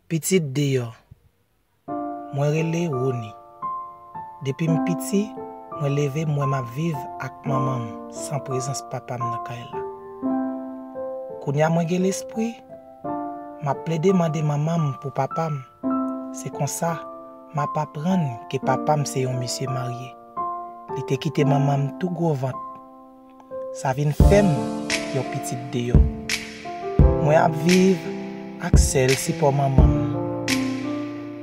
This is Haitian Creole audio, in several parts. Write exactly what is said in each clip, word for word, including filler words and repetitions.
Pitit deyò. Mwen rele Rony. Depi m piti, mwen leve m wè m ap viv ak manman m san prezans papa m nan kay la. Kounye a mwen gen lespri, m ap plede mande manman m pou papa m. Se konsa, m ap aprann ke papa m se yon mesye marye. Li te kite manman m tou gwo vant. Sa vin fè m yon pitit deyò. Mwen ap viv ak sèl sipò manman m.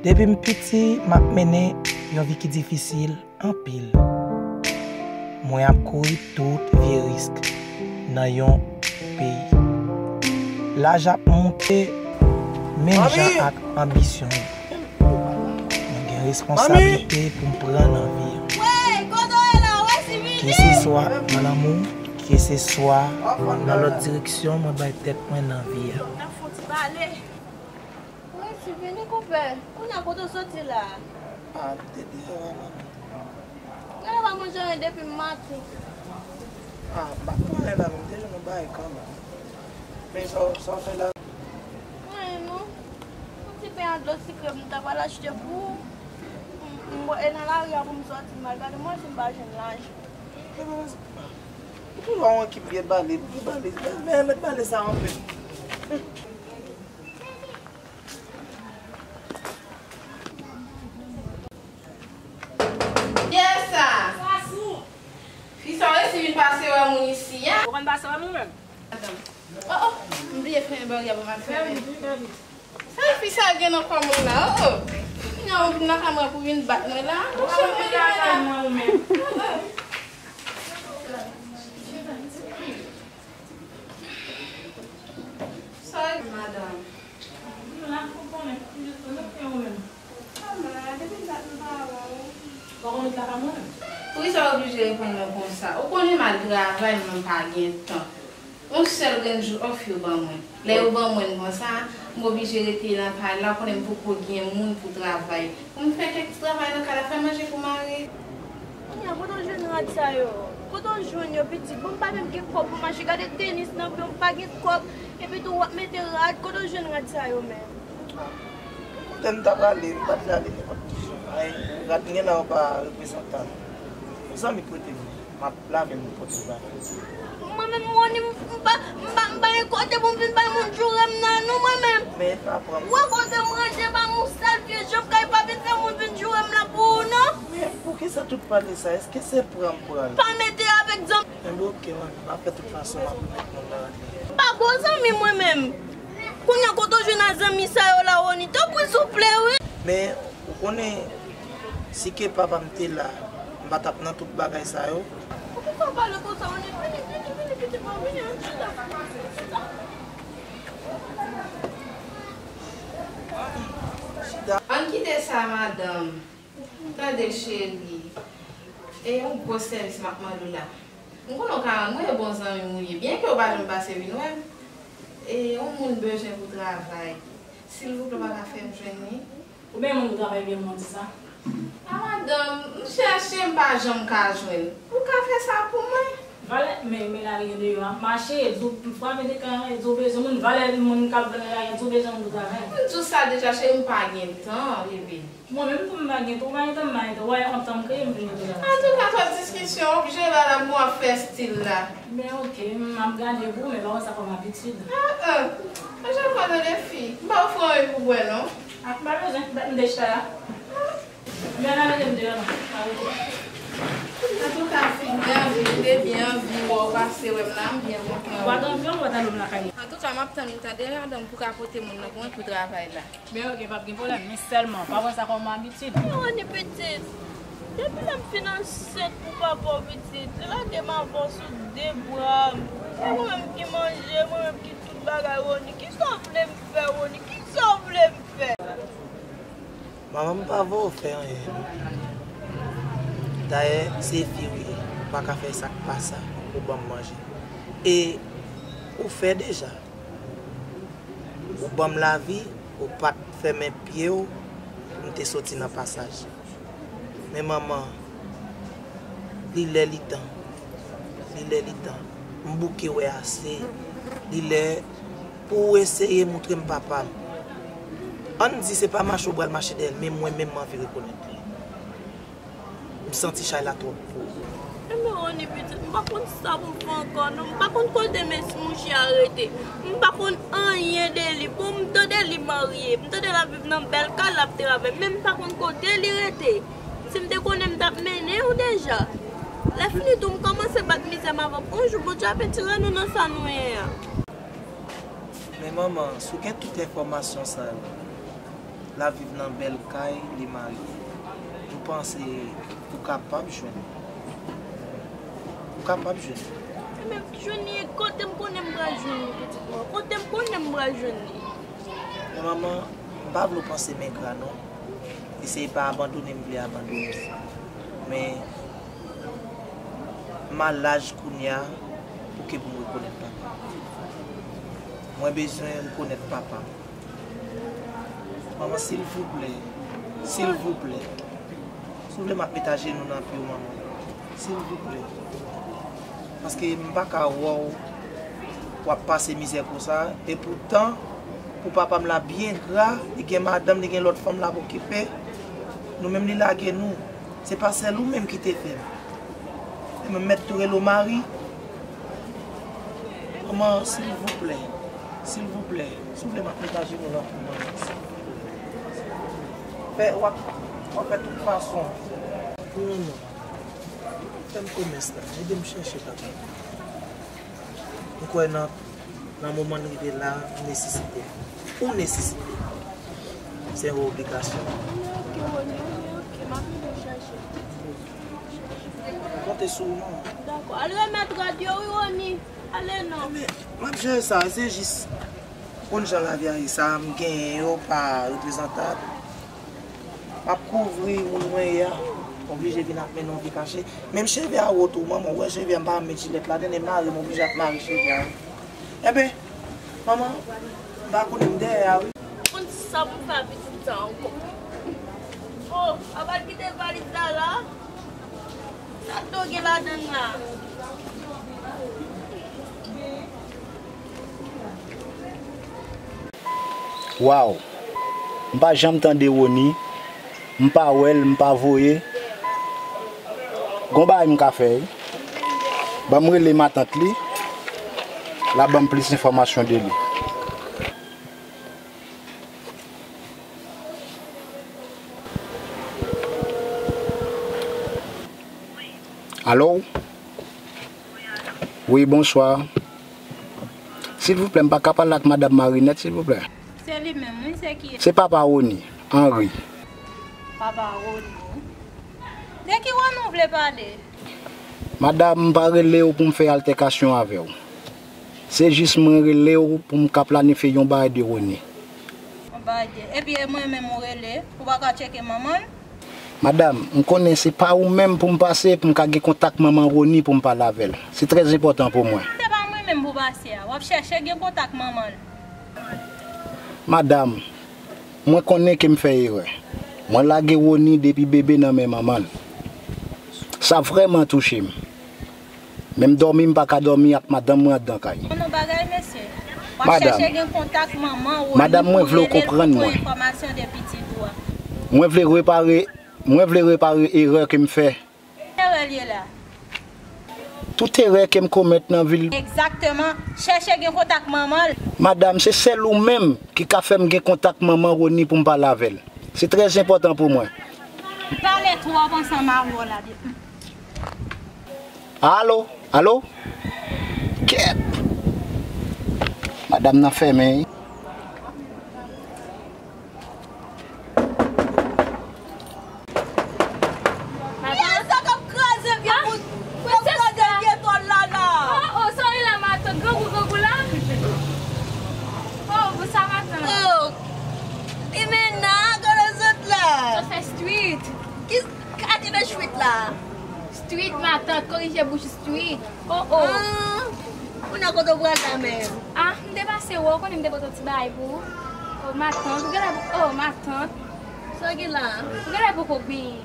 Depi m piti, m ap mennen yon vi ki difisil anpil. Mwen ap kouri tout vye risk nan yon peyi. Laj ap moute menm jan ak anbisyon yo. Mwen gen responsablite pou m pran nan vi a. Keseswa nan lanmou, keseswa nan lòt direksyon mwen bay tèt mwen nan vi a. Resi, vini, konpè. Kounye a, kote w soti la? A, m te deyò a, manmi. Gade, w pa manje anyen depi maten. A, m pa t pran anyen la, men m te jwenn yon bagay kanmenm. Men sa w, sa w fè la? Anyen non. Yon ti pen a dlo sikre m ta pral achte pou ou. M, m, e nan lari a pou m soti, m al gade, m wè si m pa jwenn lajan. Ou toujou a yon ekip vye bale, vye bale. Men, men, mèt bale sa anpil. Kiyès sa? Fi sa w resi vin pase wè moun isi a? Ou konn pase wè m ou menm? Oh, oh, m bliye fèmen baryè pou m al fèmen. Sa fi sa gen nan kò moun la? Oh, oh. Kounye a ou vin lakay mwen pou vin bat mwen la? Ou pa konn lakay mwen ou menm. Oh, oh. Sa e madanm. Ou la pou konnen, ou jis konnen ke ou menm. Kòman, depi dat m pa wè w. Ou pa konn ou t lakay mwen menm? Poukisa w oblije reponn mwen konsa? Ou konnen m al travay, mwen pa gen tan. Yon sèl grenn jou off yo ban mwen. Lè yo ban mwen l konsa, m oblije rete nan kay la, ou konnen m poko gen moun pou travay. Pou m fè kèk ti travay nan kay la, fè manje pou mari. Kounye a, kote w jwenn rad sa yo? Kote w jwenn yo, pitit? Bon, m pa menm gen kòb pou m achte. Gade tenis nan pye w, m pa gen kòb. Epi tou, w ap mete rad. Kote w jwenn rad sa yo menm? Kote m ta prale, m pa t prale nenpòt ki jan. Ay, rad m gen la yo pa reprezantan. Yon zanmi prete m. M ap lave m pote l ba nou. Mwen menm, Rony, m, m pa, m pa, m pa gen kote pou m vin bay moun joure m nan, non, mwen menm. Men pa pran m. Wè kote m ranje ba m, yon sal vye jan m kay pa vin fè moun vin joure m la pou ou, non. Men poukisa tout pale sa? Èske se pran m pran l? Pa mete avèk zanmi. Enben oke, manmi, m ap fè tout fason, m ap remèt moun nan rad li. Pa bon zanmi mwen menm. Kounye a kote w jwenn a zanmi sa yo la, Rony? Tanpri, souple, wi. Men, ou konnen, si ke papa m te la, m pa t ap nan tout bagay sa yo. Poukisa w pale konsa, Rony? Vini, vini, vini, pitit mwen, vini, ann chita. Chita. Ann kite sa, madanm. Tande, cheri. E yon gwo sèvis m ap mande w la. M konnen w ka rann mwen, e bon zanmi m ou ye. Byenke w pa janm pase vin wè m, e yon moun bezwen pou travay. Silvouplè, w pa ka fè m jwenn li? Ou bezwen moun pou travay byen, moun di sa? A, madanm, m chèche, m pa janm ka jwenn. Ou ka fè sa pou mwen? Valè, men, men lari deyò a. Mache, di w frape de kan, di w bezwen moun, valè moun k ap vann lari a, di w bezwen moun pou travay. M di w sa deja, cheri, m pa gen tan, bebe. Mwen menm tou m pa gen tan, ou pa gen tan, m pa gen tan. Ou pa wè kontan m kreye, m vin mete w la. Antouka, twòp diskisyon, w oblije la, la, m wè w ap fè estil la. Ben, oke, m ap gade pou ou, men pa wè sa kòm abitid. Ah, ah. Mwen jan konnen de fi. M pa ofri w anyen pou bwè, non. Ah, m pa bezwen, m deja la. M pa nan mete m deyò, non. Pa rete. Antouka, fi, m byen anvi, m te byen anvi wè w pase wè m la, m byen kontan. Ou pa t anvi, ou pa t al wè m lakay ou. Antouka, m ap tann ou tande, madanm, pou ka pote moun nan pou mwen pou travay la. Ben oke, p ap gen pwoblèm, men sèlman, pa pran sa kòm abitid. Mwen ni pitit. Depi lè m fin ansent pou papa w pitit, li lage m avè w sou de bra m. E mwen menm ki manje, mwen menm ki tout bagay, Rony. Kisa w vle m fè, Rony? Kisa w vle m fè? Manman m pa voye w fè anyen, non. Dayè, se fi w ye. Ou pa ka fè sa k pa sa pou ban m manje. E ou fè deja. Ou ban m lavi, ou pa t fèmen pye w pou m te soti nan pasaj. Men manman, li lè li tan. Li lè li tan. M bouke wè ase. Li lè pou w eseye moutre m papa m. Ann di se pa mache w pral mache dèyè l, men mwen menm m anvi rekonèt li. M santi chay la twòp gwo. Enben Rony pitit, m pa konn sa pou m fè ankò non. M pa konn kote mesye mouche a rete. M pa konn anyen de li. Bon, m tande li marye. M tande l ap viv nan bèl kay, l ap travay. Men m pa konn kote li rete. Si m te konnen, m t ap mennen w deja. Lè fini tou, m kòmanse bat mizè m avè w. On jou, Bondye ap retire nou nan sa nou ye a. Men manman, si w gen tout enfòmasyon sa yo, l ap viv nan bèl kay, li marye, m panse ou kapab jwenn. Ou kapab jwenn. Enben, jwenn li, kote m konnen m pral jwenn li, pitit mwen? Kote m konnen m pral jwenn li? Men manman, m pa vle w panse m engra non. Eseye pa abandone m vle abandone. Men, m a laj kounye a pou ke pou m rekonèt papa m. Mwen bezwen rekonèt papa m. Manman, silvouplè, silvouplè. Silvouplè, m ap met ajenou nan pye w, manman. Silvouplè. Paske m pa ka wè w, w ap pase mizè konsa. Epoutan, pou papa m la byen gra, li gen madanm, li gen lòt fanm l ap okipe. Nou menm, li lage nou. Se pa sèl ou menm ki te fè m. E mwen mèt tou rele w mari. Manman, silvouplè, silvouplè, silvouplè, m ap met ajenou nan pye w, manman. Fè, w ap, w ap fè tout fason. Wi, manman. Fè m komès la. Ede m chèche papa m. M kwè nan, nan moman n rive la, m nesesite. Ou nesesite. Se yon obligasyon. Ok, Rony, ok, ok. M ap ede w chèche. Konte sou ou, manman. Dakò. Al remèt rad yo, wi, Rony. Ale non. Men, m ap jere sa. Se jis, konn jan lavi a ye, sa m genyen yo pa reprezantab. M ap kouvri moun mwen ye a. M oblije vin ap mennen yon vi kache. Menm cheve a wo tou, manman, ou wè cheve a, m pa met jilèt ladann, e mare, m oblije ap mare cheve a. Enben, manman, m pa konnen m dèyè a, wi. Konn sa pou m fè avèk tout sa ankò. Oh, apa l kite valiz la la? Sa l do gen ladann la? Waw! M pa janm tande Rony, m pa wè l, m pa voye. Gon bagay m ka fè wi. Ban m rele matant li, l a ban m plis enfòmasyon de li. Alo? Wi, bonswa. Silvouplè, m pa ka pale ak madanm Marinette, silvouplè? Se li menm, wi, se ki? Se papa Rony, Henry. Papa Rony. De ki Rony w vle pale? Madanm, m pa rele w pou m fè altèkasyon avè w. Se jis mwen rele w pou m ka planifye yon bagay de Rony. Yon bagay de, epi e mwen menm ou rele, ou pa ka tcheke manman l? Madanm, m konnen se pa ou menm pou m pase pou m ka gen kontak manman Rony pou m pale avè l. Se trè enpòtan pou mwen. Se pa mwen menm pou pase a. W ap chèche gen kontak manman l. Madanm, mwen konnen ke m fè erè. Mwen lage Rony depi bebe nan men manman l. Sa vrèman touche m. Menm dòmi, m pa ka dòmi ak madanm mwen anndan kay. Konn yon bagay, mesye? W ap chèche gen kontak manman Rony pou rele l pou pran enfòmasyon de pitit ou a. Madanm, mwen vle w konprann mwen. Mwen vle repare, mwen vle repare erè ke m fè. Ki erè l ye la? Tout erè ke m komèt nan vi l. Egzakteman. Chèche gen kontak manman l. Madanm, se sèl ou menm ki ka fè m gen kontak manman Rony pou m pale avè l. Se trè enpòtan pou mwen. Pale twòp ansanm avè w la. Alo? Alo? Kèt! Madanm nan fèmen wi. Matant? Sa k ap kraze vye bout, k ap kraze vye tòl la la. Oh, oh, sorry la, matant. Grangou, grangou la. Oh, bon sa, matant. Oh, li men nan, gade zòt la. Zòt fè street. Ki, ka ki nan street la? Street, matant, korije bouch street. Oh, oh. Ah, kounye a kote w pral la menm? Ah, m te pase wè w, ou konnen m te pote yon ti bagay pou ou. Oh, matant, ou genlè, oh, matant. Sa w gen la? Ou genlè poko benyen.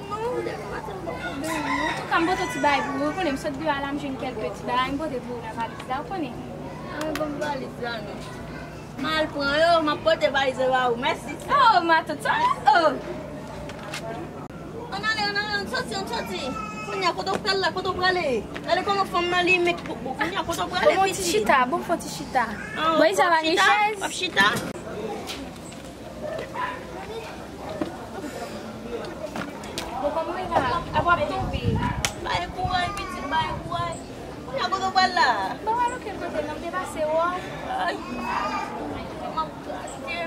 Non, ou genlè matant poko benyen, non. Antouka, m pote yon ti bagay pou ou, ou konnen m sot deyò a la, m jwenn kèlke ti bagay, m pote pou ou nan valiz la, ou konnen. Ah, ban m valiz la, non. M al pran yo, m ap pote valiz yo ba ou. Mèsi. Oh, matant, sa, oh. Ann ale, ann ale, ann soti, ann soti. Kounye a, kote w pral la, kote w prale? Gade kòman fanm nan li met, bon, bon, kounye a, kote w prale, pitit? Bon, fon ti chita, bon, fon ti chita. Ah, bon, Isa pa gen chèz? W ap chita? Bon, kòman w ye la? Apa w ap tonbe? Bay kouray, pitit, bay kouray. Kounye a, kote w pral la? Bon, w al okenn kote, non, m te pase wè w. Ay. M ap krache.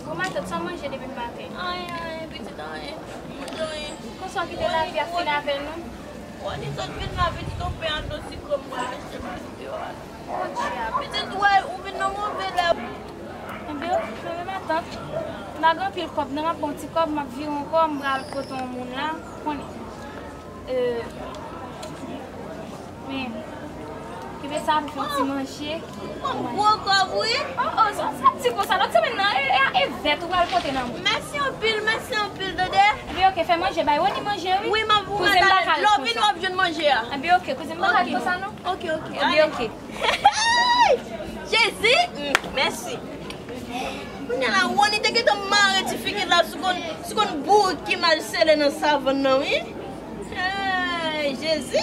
Bon, matant, sa w manje depi maten? Anyen, anyen, pitit, anyen. M manje anyen. Konsa w kite lavi a fin avè nou? Wani sot vin la, pitit, yon pen ak dlo sikre m pral achte pou pitit yo a. Podyab. Pitit, w wè, ou vin nan move lè. Enben, ok, men matant, m pa gen anpil kòb, non, m ap pran yon ti kòb, m ap vire ankò, m pral kote yon moun la, konnen. Euh, men, kenbe sa pou fè yon ti manje. Bon, gwo kòb, wi. Oh, oh, sa, sa ti konsa, lòt semèn nan, e, e, e vèt ou pral pote nan moun. Mèsi anpil, mèsi anpil, tande. Enben, ok, fè manje, bay Wani manje, wi. Wi, m ap, ou mèt ale. Lè w vini, w ap jwenn manje a. Enben, ok, kouzin, m pa ka konsa, non. Ok, ok, ale. Enben, ok. Jezi! Mm, mèsi. Kounye a la, Wani te gentan mare ti figi la sou konn, sou konn bourik ki mal sele nan savann nan, wi. Hey, Jezi!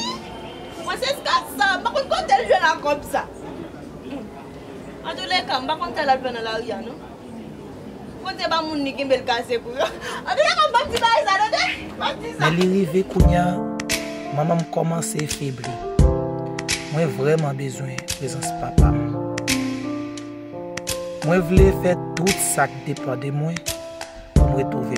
Mwen se skat sa, m pa konn kote l jwenn ak kòb sa. Antouleka, m pa konn sa l al fè nan lari a, non. Bondye ba moun li kenbe l kase pou yo. Antouleka, m p ap di bagay sa, tande? M p ap di sa. Men li rive kounye a, manman m kòmanse febli. Mwen vrèman bezwen prezans papa m. Mwen vle fè tout sa k depann de mwen pou m retwouve